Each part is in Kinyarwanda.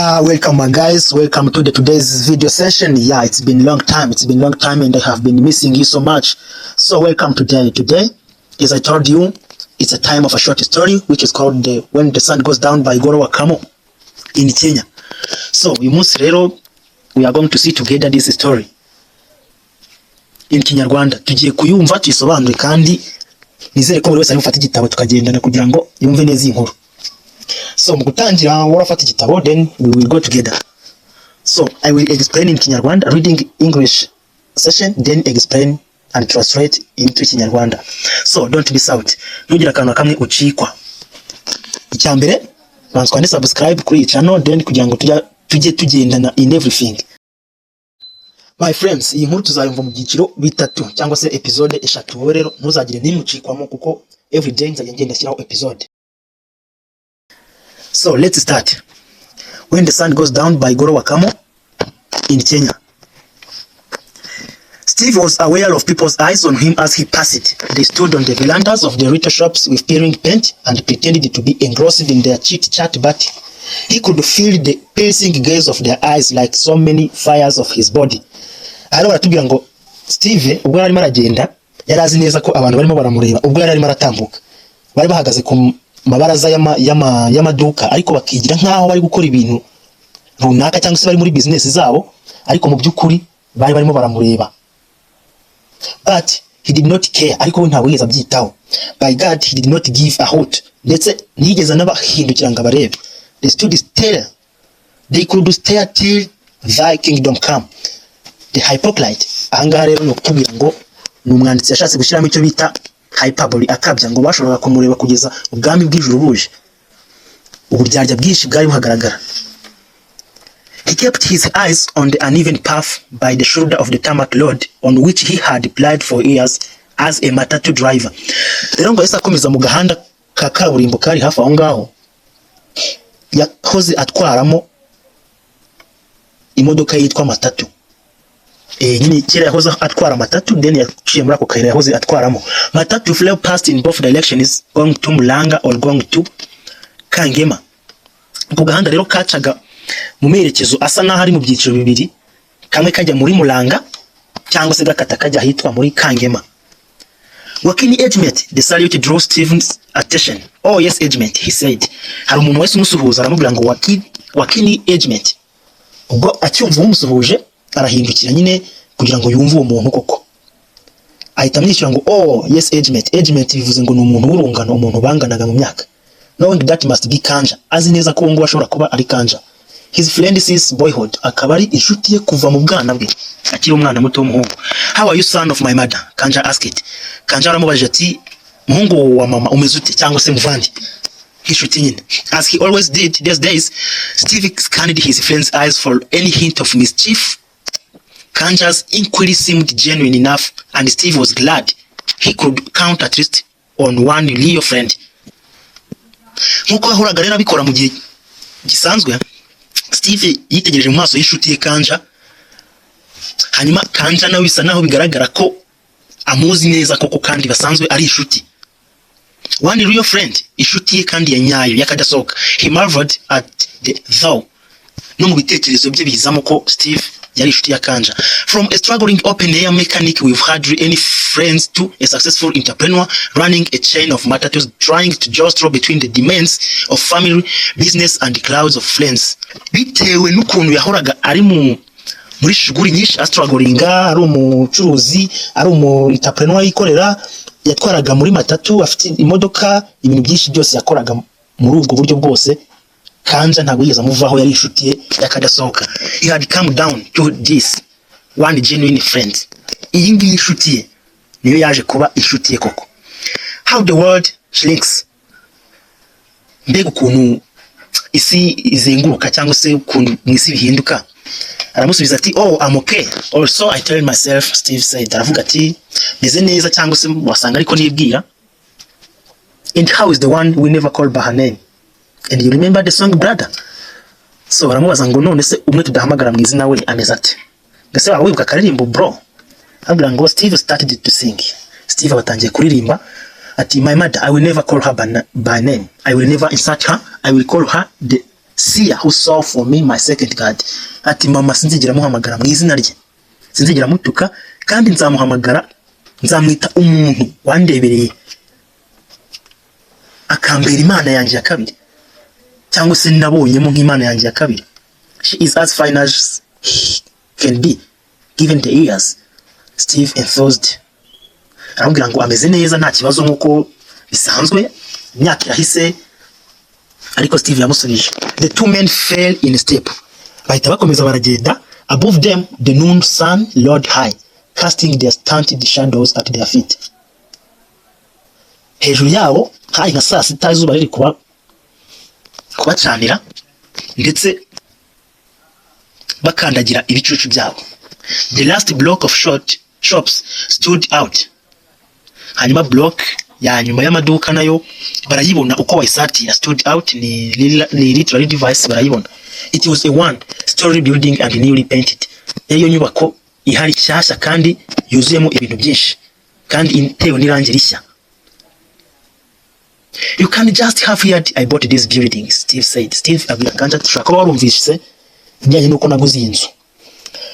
Yeah, welcome my guys. Welcome to the today's video session. Yeah, it's been long time. It's been long time and I have been missing you so much. So welcome today. Today, as I told you, it's a time of a short story which is called the When the Sun Goes Down by Goro Wakamo in Kenya. So uyu munsi rero we are going to see together this story in Kinyarwanda. Tugiye kuyumva tuyisobanure kandi nizere ko buri wese ari bufate igitabo tukagendana kugira ngo yumve neza iyi nkuru. So mu gutangira urafata igitabo, then we will go together. So I will explain in Kinyarwanda, reading English session, then explain and translate into Kinyarwanda. So don't miss out. Ntugire akantu na kamwe ucikwa. Icya mbere, banza ukande subscribe kuri iyi channel, then kugira ngo tujye tugendana in everything. My friends, iyi nkuru tuzayumva mu byiciro bitatu cyangwa se episode eshatu. Wowe rero ntuzagire n'imwe ucikwamo kuko every day nzajya ngenda nshyiraho episode. So let's start. When the Sun Goes Down by Goro Wakamo in Kenya. Steve was aware of people's eyes on him as he passed. They stood on the verandas of the little shops with peeling paint and pretended to be engrossed in their chit-chat, but he could feel the piercing gaze of their eyes like so many fires of his body. Aha rero baratubwira ngo Steve ubwo yari arimo aragenda yari azi neza ko abantu barimo baramureba ubwo yari arimo aratambuka. Bari bahagaze ku mabaraza y'amaduka ariko bakigira nk'aho bari gukora ibintu runaka cyangwa se bari muri business zabo, ariko mu by'ukuri bari barimo baramureba. But he did not care, ariko we ntabwo yigeze abyitaho. By God, he did not give a hoot, ndetse ntiyigeze anabahindukira ngo abarebe. They stood still, they could stare till thy kingdom come, the hypocrite. Ahangaha rero ni ukutubwira ngo ni umwanditsi yashatse gushyiramo icyo bita hyperbole, akabya, ngo bashoboraga kumureba kugeza ubwami bw'ijuru buje. Uburyarya bwinshi bwari buhagaragara. He kept his eyes on the uneven path by the shoulder of the tarmac road on which he had plied for years as a matatu driver. Rero ngo yahise akomeza mu gahanda ka kaburimbo kari hafi aho ngaho yahoze atwaramo imodoka yitwa matatu. Nyine kera yahoze atwara matatu, then yaciye muri ako kayira yahoze atwaramo. Matatu flew past in both directions, going to Muranga or going to Kangema. Ako gahanda rero kacaga mu merekezo asa n'aho ari mu byiciro bibiri, kamwe kajya muri Muranga cyangwa se gakata kajya ahitwa muri Kangema. "Wakini agemate." The salute drew Stephen's attention. "Oh yes, agemate," he said. Hari umuntu wese umusuhuza aramubwira ngo "Wakini, Wakini agemate." Ubwo acyumva umusuhuje arahindukira nyine kugira ngo yumve uwo muntu koko. Ahita amwishyura ngo "Oh yes, agemate." Agemate bivuze ngo ni umuntu w'urungano, umuntu banganaga mu myaka. Knowing that must be Kanja. Azi neza ko uwo nguwo ashobora kuba ari Kanja. His friend since boyhood, akaba ari inshuti ye kuva mu bwana bwe akiri umwana muto w'umuhungu. "How are you, son of my mother?" Kanja asked. Kanja aramubajije ati "Muhungu wa mama, umeze ute?" cyangwa se muvandi, nk'inshuti nyine. As he always did these days, Steve scanned his friend's eyes for any hint of mischief. Kanja's inquiry seemed genuine enough and Steve was glad he could count at least on one real friend. Nk'uko yahoraga rero abikora mu gihe gisanzwe, Steve yitegereje mu maso y'inshuti ye Kanja, hanyuma Kanja nawe bisa naho bigaragara ko amuzi neza koko kandi basanzwe ari inshuti. One real friend, inshuti ye kandi ya nyayo y'akadasohoka. He marveled at the thought. No mu bitekerezo bye bizamo ko Steve yari inshuti ya Kanja. From a struggling open air mechanic with hardly any friends to a successful entrepreneur running a chain of matatus, trying to jostle between the demands of family, business and crowds of friends. Bitewe n'ukuntu yahoraga ari muri shuguri nyinshi, astrugglinga, ari umucuruzi, ari umu entrepreneur yikorera, yatwaraga muri matatu, afite imodoka, ibintu byinshi byose yakoraga muri ubwo buryo bwose, Kanja ntabwo yigeze amuvaho, yari inshuti ye y'akadasohoka. He had come down to this one genuine friend. Iyi ngiyi inshuti ye niyo yaje kuba inshuti ye koko. "How the world shrinks." Mbega ukuntu isi izenguruka cyangwa se ukuntu mu isi bihinduka. Aramusubiza ati "Oh, I'm okay. Also I tell myself," Steve said. Aravuga ati "Meze neza," cyangwa se wasanga ariko nibwira. "And how is the one we never call by her name? And you remember the song, brother?" So baramubaza ngo none se umwe tudahamagara mu izina we ameze ate? Ngase waba wibuka akaririmbo, bro? Abwira ngo Steve started to sing. Steve abatangiye kuririmba ati "My mother, I will never call her by name. I will never insult her. I will call her the Seer who saw for me my second God." Ati: "Mama sinzigera muhamagara mu izina rye, sinzigera mutuka, kandi nzamuhamagara, nzamwita umuntu wandebereye akambera Imana yanjye ya kabiri, cyangwa se nabonyemo nk'Imana yanjye ya kabiri. She is as fine as can be given the years," Steve enthused. Aramubwira ngo ameze neza, nta kibazo, nk'uko bisanzwe, imyaka irahise. Ariko Steve yamusubije. The two men fell in step. Bahita bakomeza baragenda. Above them the noon sun rode high, casting their stunted shadows at their feet. Hejuru yabo hari nka saa sita, izuba riri kuba kubacanira ndetse bakandagira ibicucu byabo. The last block of short shops stood out. Hanyuma block ya nyuma y'amaduka nayo barayibona uko bayisatira. Stood out ni literary device, barayibona. It was a one story building and newly painted. Yari iyo nyubako ihari nshyashya kandi yuzuyemo ibintu byinshi kandi itewe n'irangi rishya. "You can just have heard I bought this building," Steve said. Steve abwira Kanja ati: "Ushobora kuba warumvise ibijyanye n'uko naguze iyi nzu."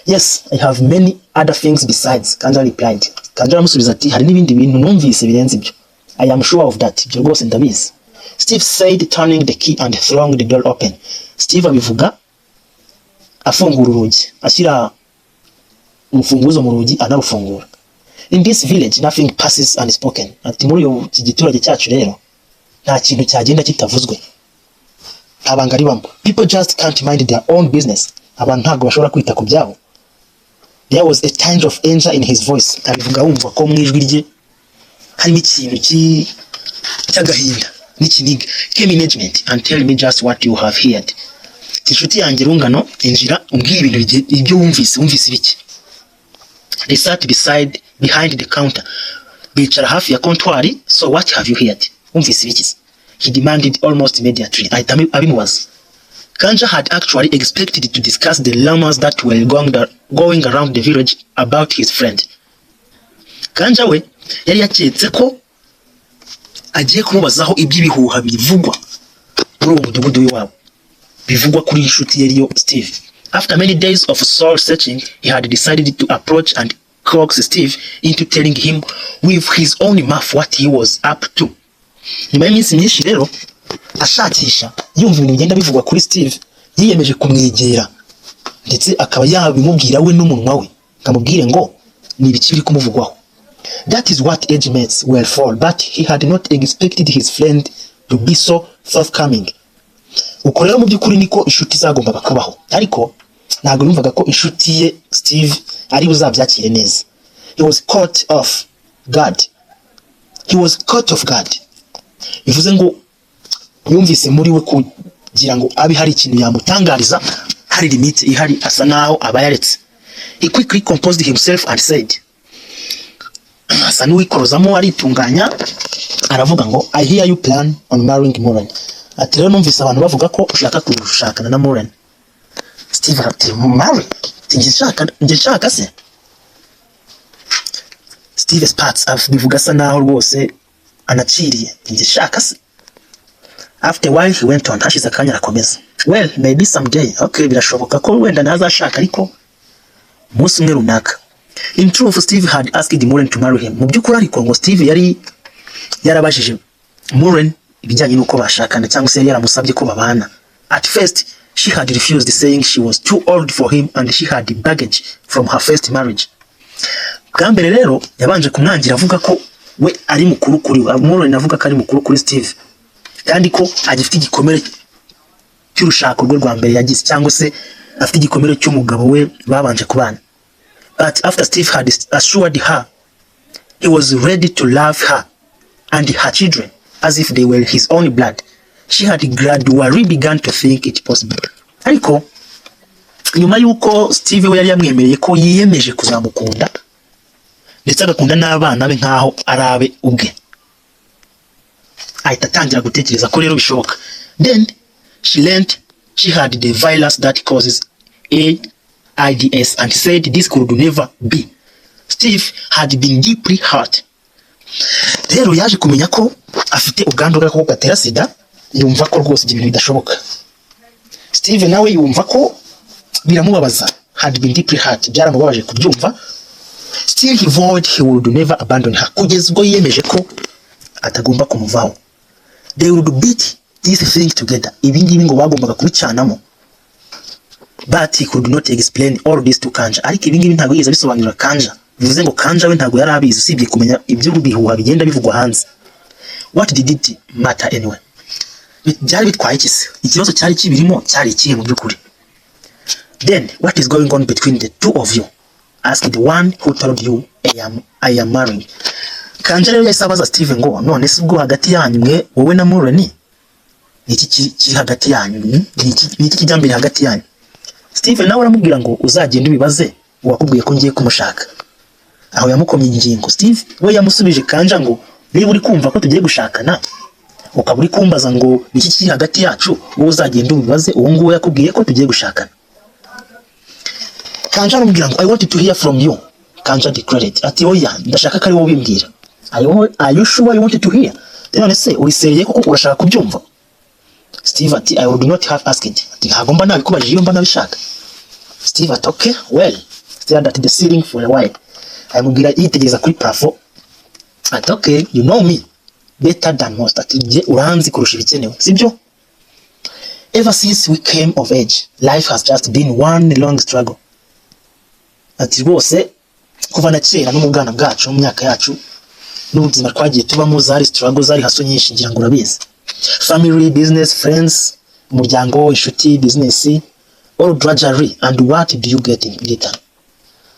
"Yes, I have many other things besides," Kanja replied. Kanja aramusubiza ati: "Hari n'ibindi bintu numvise birenze ibyo." "I am sure of that." "Ibyo rwose ndabizi," Steve said, turning the key and throwing the door open. Steve abivuga afungura urugi, ashyira urufunguzo mu rugi anarufungura. "In this village nothing passes unspoken." Ati: "Muri uyu iki giturage cyacu rero nta kintu cyagenda kitavuzwe, nta banga ribamo." "People just can't mind their own business." Abantu ntabwo bashobora kwita ku byabo. There was a tinge of anger in his voice. Abivuga wumva ko mu ijwi rye harimo ikintu cy'agahinda n'ikiniga. "Come, management, and tell me just what you have heard." Inshuti yanjye rungano, injira umbwire ibintu ibyo wumvise. Wumvise ibiki? They sat beside behind the counter. Bicara hafi ya kontwari. "So what have you heard?" "Wumvise ibiki?" he demanded almost immediately. Ahita abimubaza. Kanja had actually expected to discuss the rumors that were going around the village about his friend. Kanja we yari yaketse ko agiye kumubazaho iby'ibihuha bivugwa muri uwo mudugudu w'iwabo, bivugwa kuri inshuti ye ariyo Steve. After many days of soul searching, he had decided to approach and coax Steve into telling him with his own mouth what he was up to. Nyuma y'iminsi myinshi rero ashakisha, yumva ibintu bigenda bivugwa kuri Steve, yiyemeje kumwegera ndetse akaba yabimubwira we n'umunwa we, akamubwire ngo ni ibiki biri kumuvugwaho. That is what age mates were for, but he had not expected his friend to be so forthcoming. Uko rero mu by'ukuri niko inshuti zagombaga kubaho, ariko ntabwo yumvaga ko inshuti ye Steve ari buzabyakire neza. He was caught off guard. He was caught off guard. Bivuze ngo yumvise muri we kugira ngo abe hari ikintu yamutangariza, hari limite ihari, asa naho aba yaretse. He quickly composed himself and said, asa n'uwikorozamo aritunganya, aravuga ngo: "I hear you plan on marrying Moran." Ati: "Rero numvise abantu bavuga ko ushaka gushakana na Moran." Steve ati: "Marry?" Ati: "Njye nshaka se?" Steve spat, abivuga asa naho rwose anaciriye: "Njye nshaka se?" After a while he went on, hashize akanya arakomeza: "Well, maybe someday." Okay, birashoboka ko wenda ntazashaka, ariko umunsi umwe runaka. In truth, Steve had asked Maureen to marry him. Mu by'ukuri ariko ngo Steve yari yarabajije Maureen ibijyanye n'uko bashakana, cyangwa se yari yaramusabye ko babana. At first she had refused, saying she was too old for him and she had baggage from her first marriage. Bwa mbere rero yabanje kumwangira avuga ko we ari mukuru kuri we. Maureen avuga ko ari mukuru kuri Steve kandi ko agifite igikomere cy'urushako rwe rwa mbere yagize, cyangwa se afite igikomere cy'umugabo we babanje kubana. But after Steve had assured her he was ready to love her and her children as if they were his own blood, she had gradually begun to think it possible. Ariko nyuma y'uko Steve we yari yamwemereye ko yiyemeje kuzamukunda ndetse agakunda n'abana be nk'aho ari abe ubwe, ahita atangira gutekereza ko rero bishoboka. Then she learned she had the virus that causes AIDS and said this could never be. Steve had been deeply hurt. Rero yaje kumenya ko afite ubwandu bw'agakoko gatera sida, yumva ko rwose ibyo bintu bidashoboka. Steve nawe yumva ko biramubabaza, had been deeply hurt, byaramubabaje kubyumva. Still he vowed he would never abandon her, kugeza ubwo yiyemeje ko atagomba kumuvaho. They would beat this thing together, ibi ngibi ngo bagombaga kubicanamo. But he could not explain all this to Kanja, ariko ibi ngibi ntabwo yigeze abisobanurira Kanja. Bivuze ngo Kanja we ntabwo yari abizi, usibye kumenya ibyo bihuha bigenda bivugwa hanze. What did it matter anyway? Byari bitwaye iki se? Ikibazo cyari kibirimo cyari ikihe mu by'ukuri? "Then what is going on between the two of you?" asked the one who told you I am marrying. Kanja rero yahise abaza Steve ngo: "None se ubwo hagati yanyu mwe, wowe na Maureen, ni iki kiri hagati yanyu? Ni iki kijya mbere hagati yanyu?" Steve nawe aramubwira ngo: "Uzagenda ubibaze uwakubwiye ko ngiye kumushaka." Aho yamukomye ingingo. Steve we yamusubije Kanja ngo: "Niba uri kumva ko tugiye gushakana, ukaba uri kumbaza ngo ni iki kiri hagati yacu, wowe uzagenda ubibaze uwo nguwo yakubwiye ko tugiye gushakana." Kanja aramubwira ngo: "I want to hear from you," Kanja declared. Ati: "Oya, ndashaka ko ari wowe ubimbwira." Are you sure you want to hear? None se uri sérieux koko, urashaka kubyumva? Steve ati: "I would not have asked." Ati: "Ntabwo mba nabikubajije iyo mba nabishaka." Steve ati: "Okay, well." Stared at the ceiling for a while. Amubwira yitegereza kuri plafond. Ati: "Okay, you know me better than most." Ati: "Jye uranzi kurusha ibikenewe, sibyo? Ever since we came of age, life has just been one long struggle." Ati: "Rwose kuva na kera, no mu bwana bwacu, mu myaka yacu n'ubuzima twagiye tubamo, zari struggle, zari hustle nyinshi, ngira ngo urabizi. Family, business, friends, umuryango, inshuti, business, all drudgery, and what do you get in return?"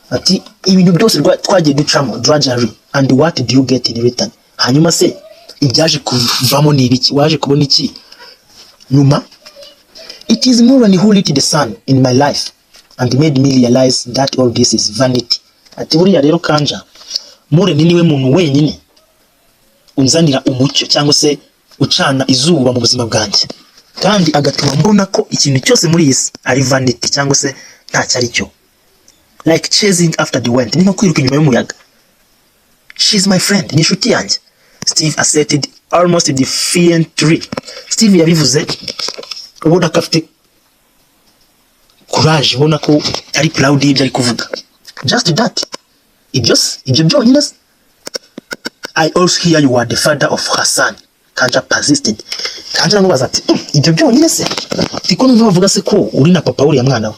Ati: "Ibintu byose twagiye ducamo, drudgery, and what do you get in return? Hanyuma se ibyaje kuvamo ni ibiki? Waje kubona iki nyuma?" "It is Maureen who lit the sun in my life and made me realize that all this is vanity." Ati: "Buriya rero Kanja, Maureen niwe muntu wenyine unzanira umucyo cyangwa se ucana izuba mu buzima bwanjye, kandi agatuma mbona ko ikintu cyose muri iyi si ari vanity cyangwa se ntacyo ari cyo. Like chasing after the wind, ni nko kwiruka inyuma y'umuyaga. She's my friend, ni inshuti yanjye," Steve asserted almost defiantly. Steve yabivuze ubona ko afite courage, ubona ko ari proud y'ibyo ari kuvuga. "Just that?" Ibyo se, ibyo byonyine se? "I also hear you are the father of her son," Kanja persisted. Kanja aramubaza ati: Ibyo byonyine se? Tiko numva bavuga se ko uri na papa wuriya mwana we?"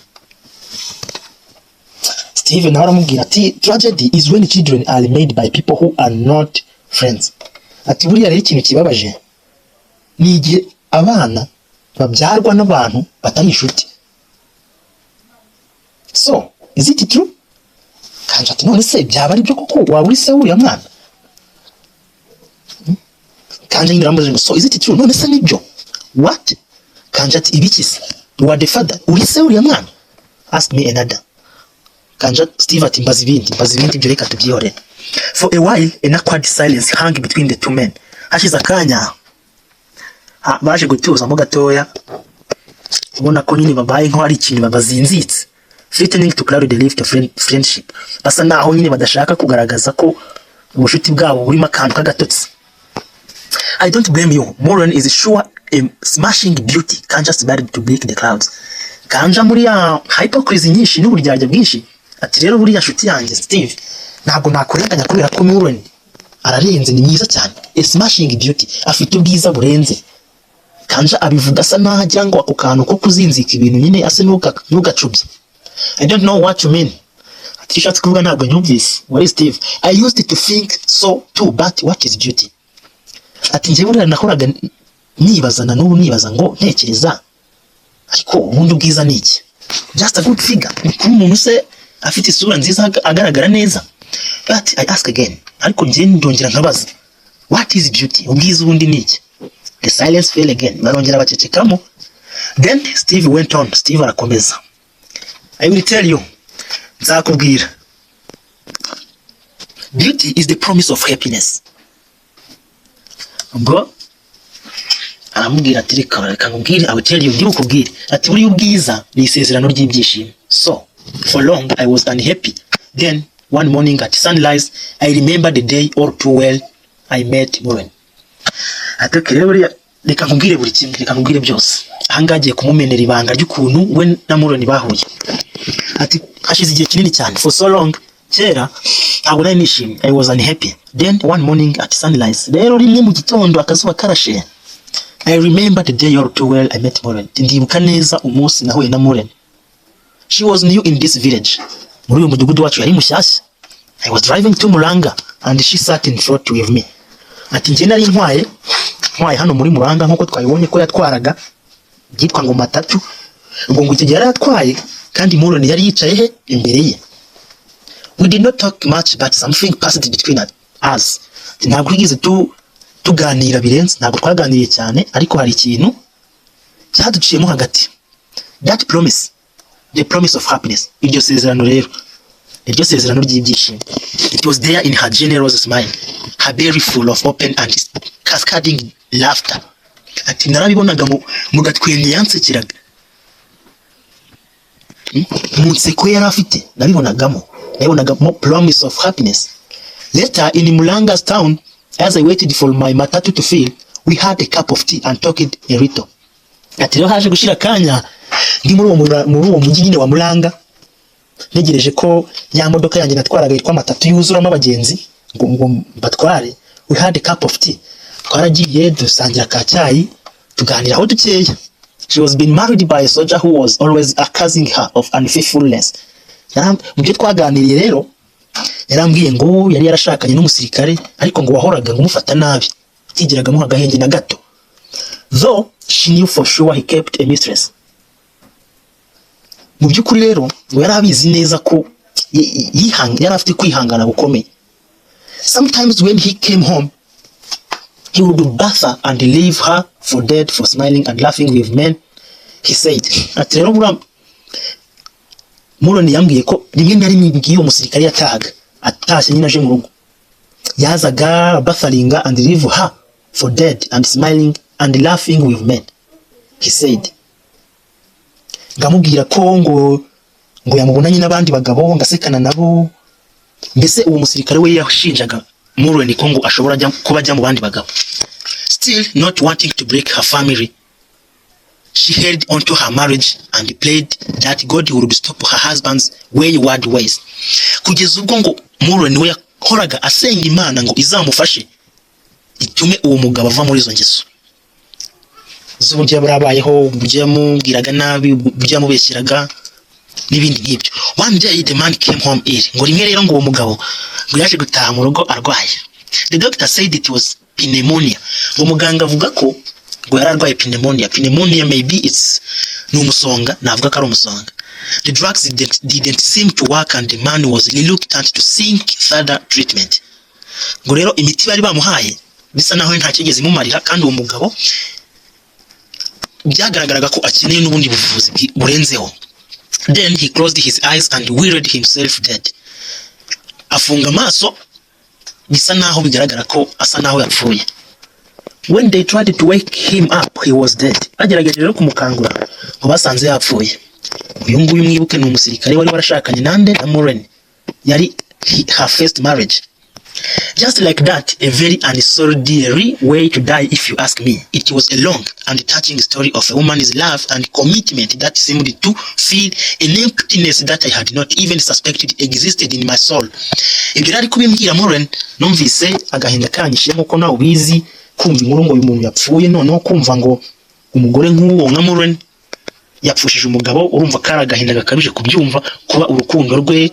Steve nawe aramubwira ati: "Tragedy is when children are made by people who are not friends." Ati: "Buriya rero ikintu kibabaje ni igihe abana babyarwa n'abantu batari inshuti." "So is it true?" Kanja ati: "None se byaba ari byo koko, waba uri se w'uriya mwana?" Kanja nyine aramubajije ngo: "So is it true? None se nibyo?" "What?" Kanja ati: "Ibiki se?" "You are the father, uri se w'uriya mwana." "Ask me another." Kanja, Steve ati: "Mbaza ibindi, mbaza ibindi, ibyo reka tubyihorere." For a while an awkward silence hung between the two men. Hashize akanya baje gutuzamo gatoya, ubona ko nyine babaye nkaho ari ikintu babazinzitse. Threatening to cloud the lift of friendship. Basa naho nyine badashaka kugaragaza ko ubucuti bwabo burimo akantu k'agatotsi. "I don't blame you. Maureen is sure a smashing beauty." Kanja started to break the clouds. Kanja muri ya hypocrisy nyinshi n'uburyarya bwinshi ati: "Rero buriya nshuti yanjye Steve, ntabwo nakurenganya kubera ko Maureen ararenze, ni mwiza cyane. A smashing beauty, afite ubwiza burenze." Kanja abivuga asa naho agira ngo ako kantu ko kuzinzika ibintu nyine ase n'ugacubye. "I don't know what you mean." Ati: "Ushatse kuvuga ntabwo nyumvise." Wari Steve. "I used to think so too, but what is beauty?" Ati: "Njye buriya nahoraga nibaza, na n'ubu nibaza ngo ntekereza, ariko ubundi ubwiza ni iki? Just a good figure, ni kuba umuntu se afite isura nziza, agaragara neza? But I ask again, ariko njye ndongera nkabaza, what is beauty? Ubwiza ubundi ni iki?" The silence fell again. Barongera bacecekamo. Then Steve went on. Steve arakomeza. "I will tell you, nzakubwira. Beauty is the promise of happiness." Ubwo aramubwira ati: "Reka, reka nkubwire, I will tell you, ndi bukubwire." Ati: "Buriya ubwiza ni isezerano ry'ibyishimo. So for long I was unhappy. Then one morning at sunrise, I remember the day all too well, I met Maureen." Ati: "Okay, rero buriya Reka nkubwire buri kimwe, reka nkubwire byose. Ahangaha agiye kumumenera ibanga ry'ukuntu we na Muroni bahuye. Ati hashize igihe kinini cyane, for so long, kera ntabwo nari nishimye, I was unhappy. Then one morning at sunrise, rero rimwe mu gitondo akazuba karashe, I remember the day all too well I met Maureen. Ndibuka neza umunsi nahuye na Maureen. She was new in this village. Muri uyu mudugudu wacu yari mushyashya. I was driving to Muranga and she sat in front with me. Ati njye nari ntwaye hano muri Muranga, nk'uko twabibonye ko yatwaraga byitwa ngo matatu. Ngo icyo gihe yari atwaye kandi Maureen yari yicaye he? Imbere ye. We did not talk much, but something passed between us. Ati, ntabwo twigeze tuganira birenze, ntabwo twaganiriye cyane, ariko hari ikintu cyaduciyemo hagati. That promise, the promise of happiness, iryo sezerano rero, iryo sezerano ry'ibyishimo. It was there in her generous smile, her belly full of open and cascading laughter. Ati narabibonaga mu gatwenge yansekeraga. Mu nseko ye yari afite, nabibonagamo promise of happiness. Later in Muranga's town, as I waited for my matatu to fill, we had a cup of tea and talked a little. Ati rero haje gushira akanya ndi muri uwo mujyi nyine wa Muranga, ntegereje ko ya modoka yanjye natwaraga yitwa matatu yuzuramo abagenzi ngo mbatware. We had a cup of tea, twaragiye dusangira ka cyayi, tuganiraho dukeya. She was been married by a soldier who was always accusing her of unfaithfulness. Mu byo twaganiriye rero, yarambwiye ngo yari yarashakanye n'umusirikare, ariko ngo wahoraga ngo umufata nabi, atigeraga amuha agahenge na gato, though she knew for sure he kept a mistress. Mu by'ukuri rero ngo yari abizi neza ko yari afite kwihangana gukomeye. Sometimes when he came home, he would bath her and leave her for dead for smiling and laughing with men, he said. Ati rero buriya Muroni yambwiye ko rimwe na rimwe iyo umusirikare yatahaga, atashye nyine aje mu rugo, yazaga bathering and leave her for dead and smiling and laughing with men, he said. Ngamubwira ko ngo yamubonanye n'abandi bagabo, ngasekana nabo. Mbese uwo musirikare we yashinjaga Muroni ko ngo ashobora kuba ajya mu bandi bagabo. Still not wanting to break her family, she held onto her marriage and prayed that God would stop her husband's wayward ways. Kugeza ubwo ngo Muroni we yahoraga asenga Imana ngo izamufashe itume uwo mugabo ava muri izo ngeso z'uburyo yaba yarabayeho, uburyo yamubwiraga nabi, uburyo yamubeshyeraga n'ibindi nk'ibyo. One day the man came home ill. Ngo rimwe rero ngo uwo mugabo ngo yaje gutaha mu rugo arwaye. The doctor said it was pneumonia. Ngo muganga avuga ko ngo yari arwaye pneumonia. Pneumonia, maybe it's ni umusonga, navuga ko ari umusonga. The drugs didn't seem to work and the man was reluctant to seek further treatment. Ngo rero imiti bari bamuhaye bisa naho nta kigeze imumarira, kandi uwo mugabo byagaragaraga ko akeneye n'ubundi buvuzi burenzeho. Then he closed his eyes and willed himself dead. Afunga amaso, bisa naho bigaragara ko asa naho yapfuye. When they tried to wake him up, he was dead. Bagerageje rero kumukangura, ngo basanze yapfuye. Uyu nguyu mwibuke ni umusirikare wari warashakanye nande? Na Maureen. Yari her first marriage. Just like that, a very unsoldierly way to die, if you ask me. It was a long and touching story of a woman's love and commitment that seemed to fill an emptiness that I had not even suspected existed in my soul. Ibyo rero ari kubimbwira Maureen, numvise agahinda kanyishe, nk'uko nawe ubizi, kumva inkuru ngo uyu muntu yapfuye, noneho kumva ngo umugore nk'uwo nka Maureen yapfushije umugabo, urumva kari agahinda gakabije kubyumva, kuba urukundo rwe,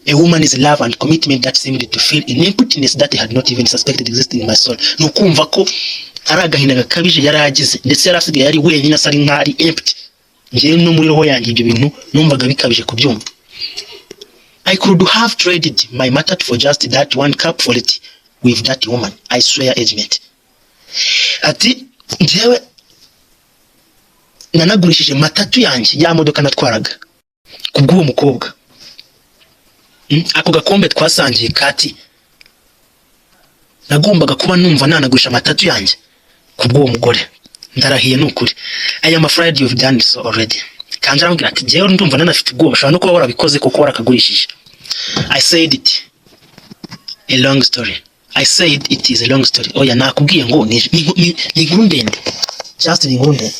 a woman's love and commitment that seemed to fill an emptiness that I had not even suspected existed in my soul. Ni ukumva ko ari agahinda gakabije yari agize, ndetse yari asigaye ari wenyine, asa ari nk'aho ari empty. Njyewe no muri roho yanjye ibyo bintu numvaga bikabije kubyumva. I could have traded my matatu for just that one cup for it with that woman, I swear, agent. Ati njyewe nanagurishije matatu yanjye, ya modoka natwaraga, kubw'uwo mukobwa. Ako gakombe twasangiye kati, nagombaga kuba numva nanagurisha matatu yanjye kubw'uwo mugore, ndarahiye ni ukuri. I am afraid you've done so already. Kanje aramubwira ati njyewe ndumva nanafite ubwoba, ushobora no kuba warabikoze kuko warakagurishije. I said it a long story. I said it is a long story. Oya, nakubwiye ngo ni inkuru ndende. Just ni inkuru ndende.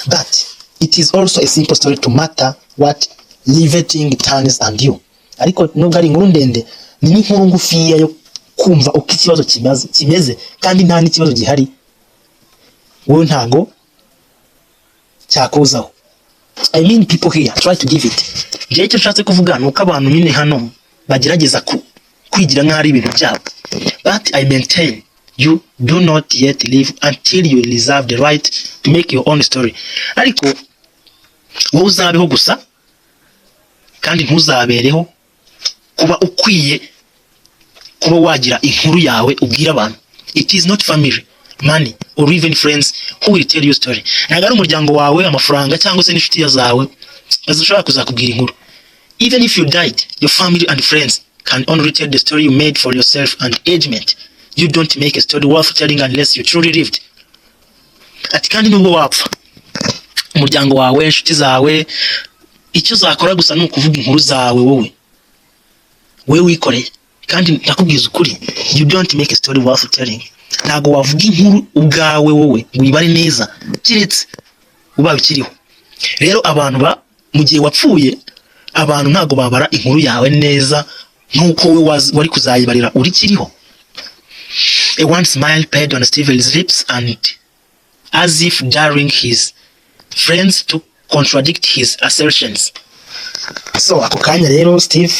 But it is also a simple story to matter what riveting turns and you. Ariko nubwo ari inkuru ndende, ni n'inkuru ngufiya yo kumva uko ikibazo kimeze, kandi nta n'ikibazo gihari, wowe ntago cyakuzaho. I mean, people here try to give it. Njyewe icyo nshatse kuvuga ni uko abantu nyine hano bagerageza kwigira nk'aho ari ibintu byabo. But I maintain you do not yet live until you reserve the right to make your own story. Ariko wowe uzabeho gusa, kandi ntuzabereho kuba ukwiye kuba wagira inkuru yawe ubwira abantu. It is not family, money or even friends who will tell you story. Ntabwo ari umuryango wawe, amafaranga cyangwa se n'inshuti zawe bazashobora kuzakubwira inkuru. Even if you died, your family and friends can only tell the story you made for yourself and admit you don't make a story worth telling unless you truly lived. Ati kandi nubwo wapfa, umuryango wawe, inshuti zawe, icyo uzakora gusa ni ukuvuga inkuru zawe wowe wikoreye. Kandi ndakubwiza ukuri, you don't make a story worth telling. Ntabwo wavuga inkuru ubwawe wowe ngo uyibare neza, keretse ubaye ukiriho. Rero abantu ba mu gihe wapfuye, abantu ntabwo babara inkuru yawe neza nk'uko wowe wari kuzayibarira urikiriho. A wan smile played on Steve's lips and as if daring his friends to contradict his assertions. So ako kanya rero Steve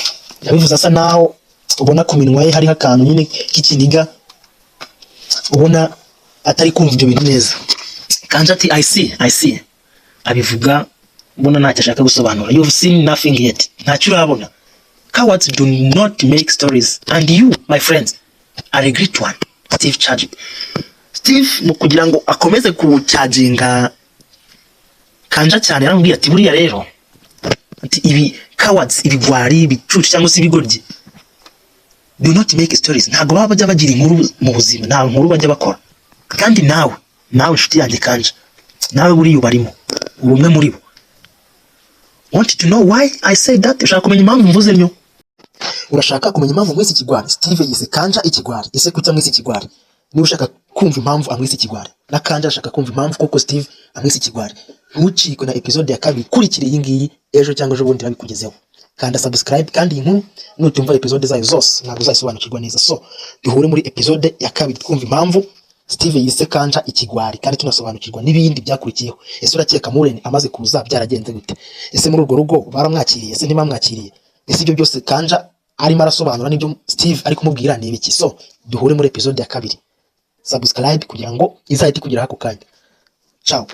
yabivuze asa naho ubona ku minwa ye hariho akantu nyine k'ikiniga, ubona atari kumva ibyo bintu neza. Kanja ati: "I see, I see." Abivuga ubona ntacyo ashaka gusobanura. "You've seen nothing yet." Ntacyo urabona. "Cowards do not make stories and you, my friends, are a great one," Steve charged. Steve mu kugira ngo akomeze kucharginga Kanja cyane, yaramubwiye ati: "Buriya rero," ati, "ibi cowards, ibigwari, ibicucu cyangwa se ibigoryi, do not make stories. Ntabwo baba bajya bagira inkuru mu buzima, nta nkuru bajya bakora. Kandi nawe inshuti yanjye Kanja, nawe buriya ubarimo, uri umwe muri bo." Want to know why I say that? Ushaka kumenya impamvu mvuze ntyo? Urashaka kumenya impamvu mwise ikigwari? Steve yise Kanja ikigwari. Ese kuki amwise ikigwari? Niba ushaka kumva impamvu amwise ikigwari, na Kanja ashaka kumva impamvu koko Steve amwise ikigwari, ntucikwe na episode ya kabiri ikurikira iyi ngiyi. Ejo cyangwa ejo bundi irabikugezeho. Kanda subscribe. Kandi iyi nkuru nutumva episode zayo zose ntabwo uzayisobanukirwa neza. So duhure muri episode ya kabiri twumva impamvu Steve yise Kanja ikigwari, kandi tunasobanukirwa n'ibindi byakurikiyeho. Ese urakeka Muren amaze kuza byaragenze gute? Ese muri urwo rugo baramwakiriye? Ese ntibamwakiriye? Ese ibyo byose Kanja arimo arasobanura n'ibyo Steve ari kumubwira ni ibiki? So duhure muri episode ya kabiri. Subscribe kugira ngo izahite ikugeraho ako kanya. Ciao.